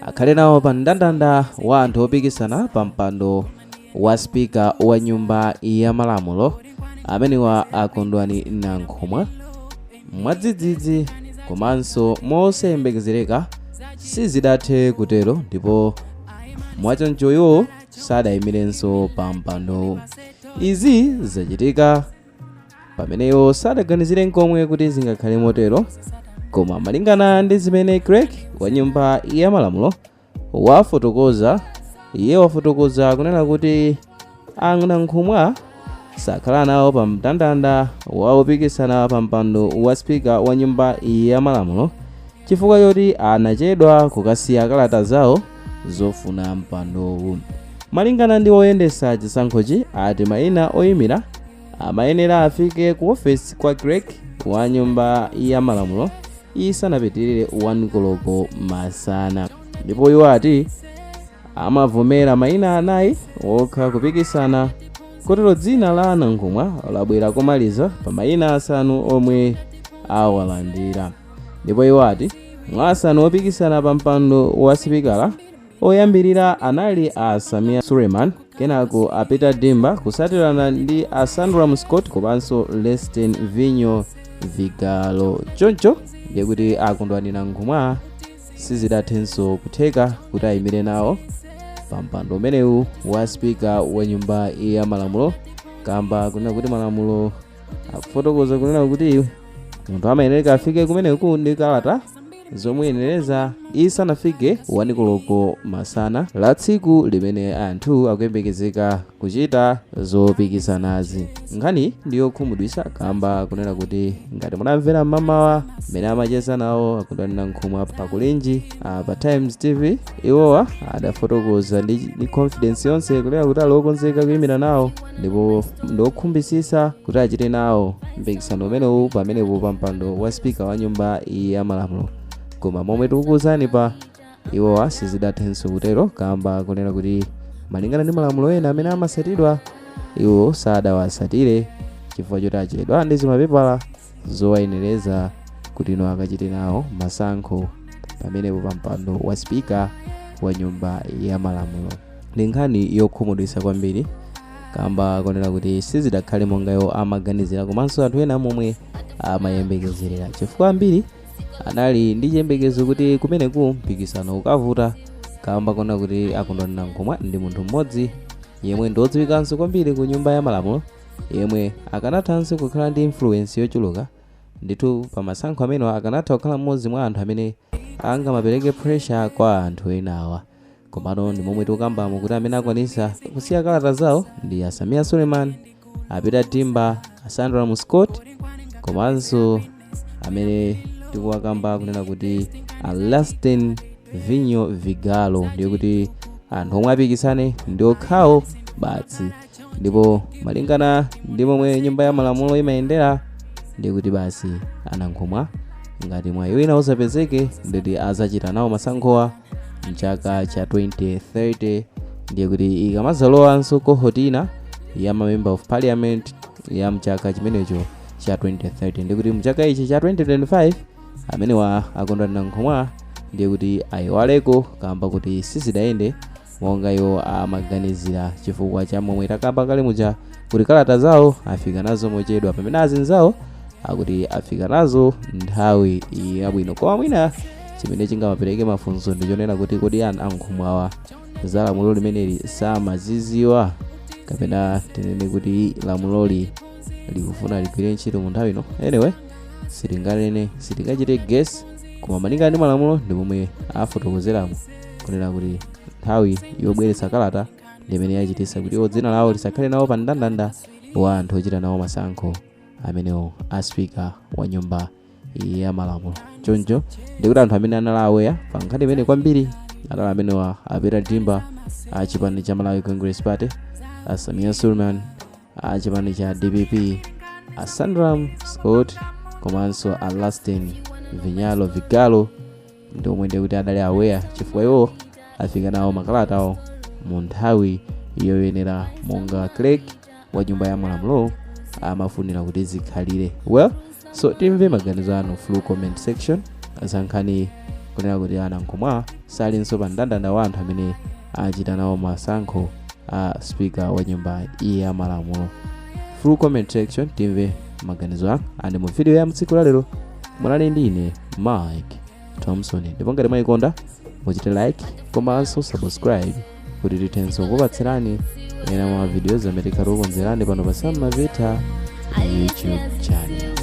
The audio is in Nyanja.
Akhale nawo pa mndandanda wa anthu opikisana pa mpando wa spika wa Nyumba ya Malamulo, amenewa Akondwani Nankhumwa, mwadzidzidzi komanso mosayembekezereka sizidathe kutero, ndipo mwachoncho iwo sadayimirenso pa mpandowu. Izi zachitika pamene iwo sadaganizire nkomwe kuti zingakhale motero. Koma malingana ndi zimene clerk wa Nyumba ya Malamulo wafotokoza, iye wafotokoza kunena kuti Anankhumwa sakhala nawo pa mndandanda wa opikisana pa mpando wa spika wa Nyumba ya Malamulo chifukwa choti anachedwa kukasiya kalata zawo zofuna mpandowu. Malingana ndi oyendesa chisankhochi, ati mayina oyimira amayenera afike ku ofesi kwa clerk wa Nyumba ya Malamulo isanapitirire 1 koloko masana, ndipo iwo ati amavomera mayina anayi okha kupikisana, kotero dzina la Anankhumwa labwera komaliza pa mayina asanu omwe awalandira. Ndipo iwo ati mwa asanu opikisana pa mpando wa sipikala, oyambirira anali a Samia Suleiman, kenako a Peter Dimba, kusatirana ndi a Sandra Scott komanso Leston Vinyo Vigalo. Choncho ndiye kuti Akondwani Nankhumwa sizidathenso kutheka kuti ayimire nawo pa mpando umenewu wa spika wa Nyumba ya Malamulo, kamba kunena kuti malamulo akufotokoza kunena kuti munthu amayenera afike kumeneku ndi kalata zomuyenereza isanafike 1 koloko masana la tsiku limene anthu akuyembekezeka kuchita zopikisanazi. Nkhani ndiyokhumudwitsa kamba kunena kuti ngati munamvera mmamawa mmene amacheza nawo Akondwani Nankhumwa pakulinji pa Times TV, iwowa adafotokoza ndi confidence yonse kunena kuti ali okonzeka kuyimira nawo ndipo ndokhumbisisa kuti achite nawo mpikisano umenewu pamenepo pa mpando wa spika wa Nyumba ya Malamulo. Koma momwe tikukuwuzani pa, iwowa sizidathenso kutero kamba kunena kuti malingana ndi malamulo ena amene amasatidwa, iwo sadawasatire chifukwa choti achedwa ndi zimapepala zowayenereza kuti ino akachite nawo masankho pamenepo pa mpando wa spika wa Nyumba ya Malamulo. Ndi nkhani yokhumudwitsa kwambiri kamba kunena kuti sizidakhale monga iwo amaganizira komanso anthu ena momwe amayembekezerera, chifukwa ambiri anali ndi chiyembekezo kuti kumeneku mpikisano ukavuta, kamba kunena kuti Akondwani Nankhumwa ndi munthu mmodzi yemwe ndiodziwikanso kwambiri ku Nyumba ya Malamulo, yemwe akanathanso kukhala ndi influence yochuluka ndithu pa masankho amenewa, akanatha kukhala mmodzi mwa anthu amene angamapereke pressure kwa anthu enawa. Komano ndi momwe tikukambamo kuti amene akwanisa kusiya kalata zawo ndi Asamia Suleiman, Apita Dimba, Asandra Muscott, komanso amene tikuwakamba kunena kuti Alastin Vinyo Vigalo. Ndiye kuti anthu omwe apikisane ndi okhawo basi, ndipo malingana ndi momwe Nyumba ya Malamulo imayendera, ndiye kuti basi Anankhumwa ngati mwayi wina usapezeke, nditi azachita nawo masankhowa mchaka cha 2030. Ndiye kuti ikamazalowanso cohort ina ya ma member of parliament ya mchaka chimenecho cha 2030, ndiye kuti mchaka ichi cha 2025 amenewa Akondwani Nankhumwa ndiye kuti ayiwaleko, kamba kuti sizidayende monga iwo amaganizira, chifukwa cha momwe takamba kale muja kuti kalata zawo afika nazo mochedwa, pamene azinzawo akuti afika nazo nthawi yabwino. Koma mwina chimene chingamapereke mafunso ndichonena kuti kodi anthu Ankhumwawa za lamulo limeneli samaziziwa, kapena tinene kuti lamuloli likufuna ligwire ntchito mu nthawi ino? Anyway, sitinganene, sitingachite guess, koma malingana ndi malamulo ndi momwe afotokozeramo kunena kuti nthawi yobweretsa kalata ndi imene yachititsa kuti iwo dzina lawo lisakhale nawo pa mndandanda wa anthu ochita nawo masankho amenewo a spika wa Nyumba ya Malamulo. Choncho ndikuti anthu amene anali aware pa nkhani imene kwambiri anali amenewa Apita Dimba a chipani cha Malawi Congress Party, a Samia Suleiman a chipani cha DPP, a Sandram Scott komanso a Lastin Vinyalo Vigalo, ndi omwe ndikuti adali aware, chifukwa iwo afika nawo makalatawo mu nthawi yoyenera monga clerk wa Nyumba ya Malamulo amafunira kuti zikhalire. Well, so timve maganizo anu through comment section za nkhani. Kunena kuti a Nankhumwa salinso pa mndandanda wa anthu amene achita nawo masankho a speaker wa Nyumba ya Malamulo. Through comment section timve maganizo anu. And mu video ya mtsiku lalero munali ndi ine, Mike Thompson, ndipo ngati mwayikonda muchite like komanso subscribe kuti tithenso kupatsirani ena mwa videos amene tikhala tikukonzerani pano pa Sam Mavita YouTube channel.